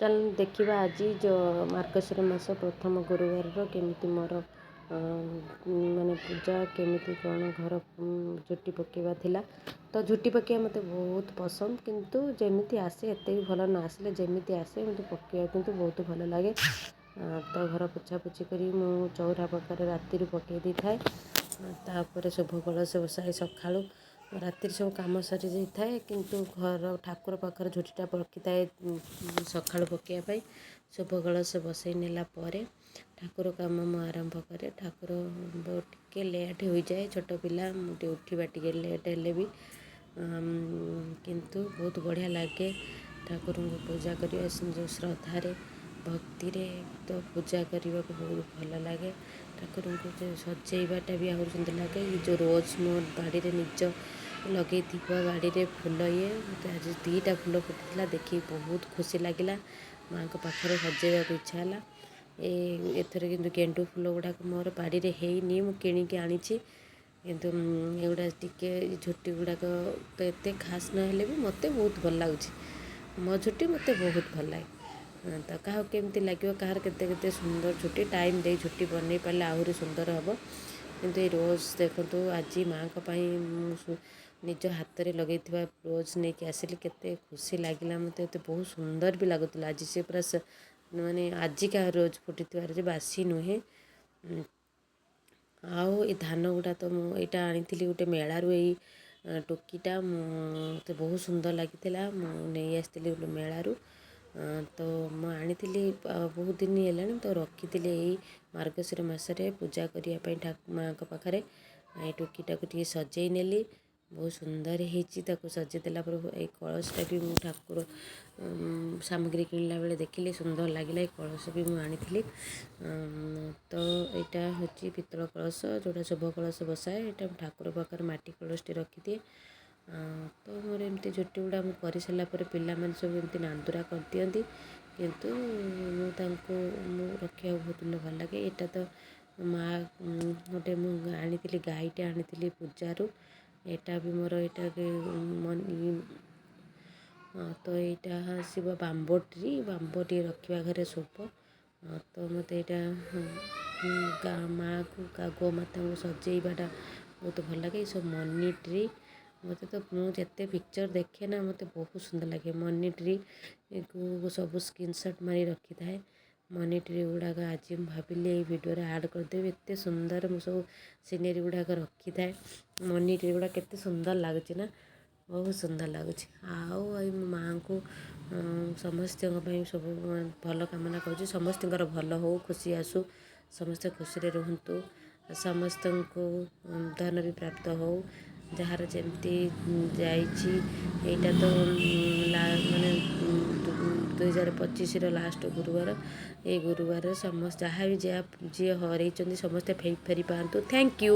ଚାଲନ୍ତୁ ଦେଖିବା ଆଜି ଯେଉଁ ମାର୍ଗଶିର ମାସ ପ୍ରଥମ ଗୁରୁବାରର କେମିତି ମୋର ମାନେ ପୂଜା କେମିତି କ'ଣ ଘର ଝୋଟି ପକାଇବା ଥିଲା। ତ ଝୋଟି ପକାଇବା ମୋତେ ବହୁତ ପସନ୍ଦ, କିନ୍ତୁ ଯେମିତି ଆସେ ଏତେ ବି ଭଲ ନ ଆସିଲେ ଯେମିତି ଆସେ ମୋତେ ପକାଇବାକୁ କିନ୍ତୁ ବହୁତ ଭଲ ଲାଗେ। ତ ଘର ପୋଛାପୋଛି କରି ମୁଁ ଚଉରା ପାଖରେ ରାତିରୁ ପକାଇ ଦେଇଥାଏ। ତାପରେ ଶୁଭ କଳସ ବସାଏ ସକାଳୁ। ରାତିରେ ସବୁ କାମ ସରିଯାଇଥାଏ, କିନ୍ତୁ ଘର ଠାକୁର ପାଖରେ ଝୋଟିଟା ରଖିଥାଏ ସକାଳୁ ପକାଇବା ପାଇଁ। ଶୁଭ କଳସ ବସାଇ ନେଲା ପରେ ଠାକୁର କାମ ମୁଁ ଆରମ୍ଭ କରେ। ଠାକୁର ଟିକେ ଲେଟ୍ ହୋଇଯାଏ, ଛୋଟ ପିଲା, ମୁଁ ଟିକେ ଉଠିବା ଟିକେ ଲେଟ୍ ହେଲେ ବି କିନ୍ତୁ ବହୁତ ବଢ଼ିଆ ଲାଗେ ଠାକୁରଙ୍କୁ ପୂଜା କରିବା। ଯେଉଁ ଶ୍ରଦ୍ଧାରେ ଭକ୍ତିରେ ତ ପୂଜା କରିବାକୁ ବହୁତ ଭଲ ଲାଗେ। ଠାକୁରଙ୍କୁ ଯେଉଁ ସଜେଇବାଟା ବି ଆହୁରି ସୁନ୍ଦର ଲାଗେ। ଏଇ ଯେଉଁ ରୋଜ୍ ମୋ ବାଡ଼ିରେ ନିଜ ଲଗେଇଥିବା ବାଡ଼ିରେ ଫୁଲ, ଇଏ ମୋତେ ଆଜି 2ଟା ଫୁଲ ଫୁଟିଥିଲା, ଦେଖିକି ବହୁତ ଖୁସି ଲାଗିଲା। ମାଆଙ୍କ ପାଖରେ ସଜେଇବାକୁ ଇଚ୍ଛା ହେଲା। ଏଥର କିନ୍ତୁ ଗେଣ୍ଡୁ ଫୁଲ ଗୁଡ଼ାକ ମୋର ବାଡ଼ିରେ ହେଇନି, ମୁଁ କିଣିକି ଆଣିଛି। କିନ୍ତୁ ଏଗୁଡ଼ା ଟିକେ ଝୋଟି ଗୁଡ଼ାକ ତ ଏତେ ଖାସ୍ ନହେଲେ ବି ମୋତେ ବହୁତ ଭଲ ଲାଗୁଛି। ମୋ ଝୋଟି ମୋତେ ବହୁତ ଭଲ ଲାଗେ। ତ କାହାକୁ କେମିତି ଲାଗିବ, କାହାର କେତେ କେତେ ସୁନ୍ଦର ଝୋଟି, ଟାଇମ୍ ଦେଇ ଝୋଟି ବନେଇ ପାରିଲେ ଆହୁରି ସୁନ୍ଦର ହେବ। କିନ୍ତୁ ଏଇ ରୋଜ୍ ଦେଖନ୍ତୁ, ଆଜି ମାଆଙ୍କ ପାଇଁ ମୁଁ ନିଜ ହାତରେ ଲଗେଇଥିବା ରୋଜ୍ ନେଇକି ଆସିଲି, କେତେ ଖୁସି ଲାଗିଲା ମୋତେ। ଏତେ ବହୁତ ସୁନ୍ଦର ବି ଲାଗୁଥିଲା ଆଜି। ସେ ପୁରା ମାନେ ଆଜିକା ରୋଜ୍ ଫୁଟିଥିବାର ଯେ ବାସି ନୁହେଁ। ଆଉ ଏ ଧାନ ଗୁଡ଼ା ତ ମୁଁ ଏଇଟା ଆଣିଥିଲି ଗୋଟେ ମେଳାରୁ। ଏଇ ଟୋକିଟା ମୁଁ ମୋତେ ବହୁତ ସୁନ୍ଦର ଲାଗିଥିଲା, ମୁଁ ନେଇ ଆସିଥିଲି ଗୋଟେ ମେଳାରୁ। ତ ମୁଁ ଆଣିଥିଲି ବହୁତ ଦିନ ହେଲାଣି, ତ ରଖିଥିଲି ଏଇ ମାର୍ଗଶିର ମାସରେ ପୂଜା କରିବା ପାଇଁ ମାଆଙ୍କ ପାଖରେ। ଏଇ ଟୋକିଟାକୁ ଟିକେ ସଜେଇ ନେଲି, ବହୁତ ସୁନ୍ଦର ହେଇଛି। ତାକୁ ସଜେଇ ଦେଲା ପରେ ଏଇ କଳସଟା ବି ମୁଁ ଠାକୁର ସାମଗ୍ରୀ କିଣିଲା ବେଳେ ଦେଖିଲି, ସୁନ୍ଦର ଲାଗିଲା। ଏଇ କଳସ ବି ମୁଁ ଆଣିଥିଲି। ତ ଏଇଟା ହେଉଛି ପିତ୍ତଳ କଳସ, ଯେଉଁଟା ଶୁଭ କଳସ ବସାଏ। ଏଇଟା ମୁଁ ଠାକୁର ପାଖରେ ମାଟି କଳସଟି ରଖିଦିଏ। ତ ମୋର ଏମିତି ଝୋଟି ଗୁଡ଼ା ମୁଁ କରିସାରିଲା ପରେ ପିଲାମାନେ ସବୁ ଏମିତି ନାନ୍ଦୁରା କରିଦିଅନ୍ତି, କିନ୍ତୁ ମୁଁ ତାଙ୍କୁ ମୁଁ ରଖିବାକୁ ବହୁତ ଭଲ ଲାଗେ। ଏଇଟା ତ ମା ଗୋଟେ ମୁଁ ଆଣିଥିଲି, ଗାଈଟେ ଆଣିଥିଲି ପୂଜାରୁ। ଏଇଟା ବି ମୋର ଏଇଟା ବି ତ ଏଇଟା ଆସିବ ବାମ୍ବୋ ଟ୍ରି। ବାମ୍ବୋ ଟିକେ ରଖିବା ଘରେ ଶୁଭ। ତ ମୋତେ ଏଇଟା ମାଆକୁ ଗୋମାତାଙ୍କୁ ସଜେଇବାଟା ବହୁତ ଭଲ ଲାଗେ। ଏସବୁ ମନି ଟ୍ରି ମୋତେ ତ ମୁଁ ଯେତେ ପିକ୍ଚର୍ ଦେଖେ ନା, ମୋତେ ବହୁତ ସୁନ୍ଦର ଲାଗେ। ମନି ଟ୍ରିକୁ ସବୁ ସ୍କ୍ରିନସଟ୍ ମାରି ରଖିଥାଏ। ମନି ଟ୍ରି ଗୁଡ଼ାକ ଆଜି ମୁଁ ଭାବିଲି ଏଇ ଭିଡ଼ିଓରେ ଆଡ଼୍ କରିଦେବି। ଏତେ ସୁନ୍ଦର ମୁଁ ସବୁ ସିନେରୀ ଗୁଡ଼ାକ ରଖିଥାଏ। ମନି ଟ୍ରି ଗୁଡ଼ା କେତେ ସୁନ୍ଦର ଲାଗୁଛି ନା, ବହୁତ ସୁନ୍ଦର ଲାଗୁଛି। ଆଉ ଏଇ ମୋ ମାଆଙ୍କୁ ସମସ୍ତଙ୍କ ପାଇଁ ସବୁ ଭଲ କାମନା କରୁଛି। ସମସ୍ତଙ୍କର ଭଲ ହଉ, ଖୁସି ଆସୁ, ସମସ୍ତେ ଖୁସିରେ ରୁହନ୍ତୁ, ସମସ୍ତଙ୍କୁ ଧନ ବି ପ୍ରାପ୍ତ ହଉ, ଯାହାର ଯେମିତି ଯାଇଛି। ଏଇଟା ତ ମାନେ 2025ର ଲାଷ୍ଟ ଗୁରୁବାର। ଏଇ ଗୁରୁବାରରେ ସମସ୍ତେ ଯାହା ବି ଯାହା ଯିଏ ହରେଇଛନ୍ତି ସମସ୍ତେ ଫେରି ପାଆନ୍ତୁ। Thank you.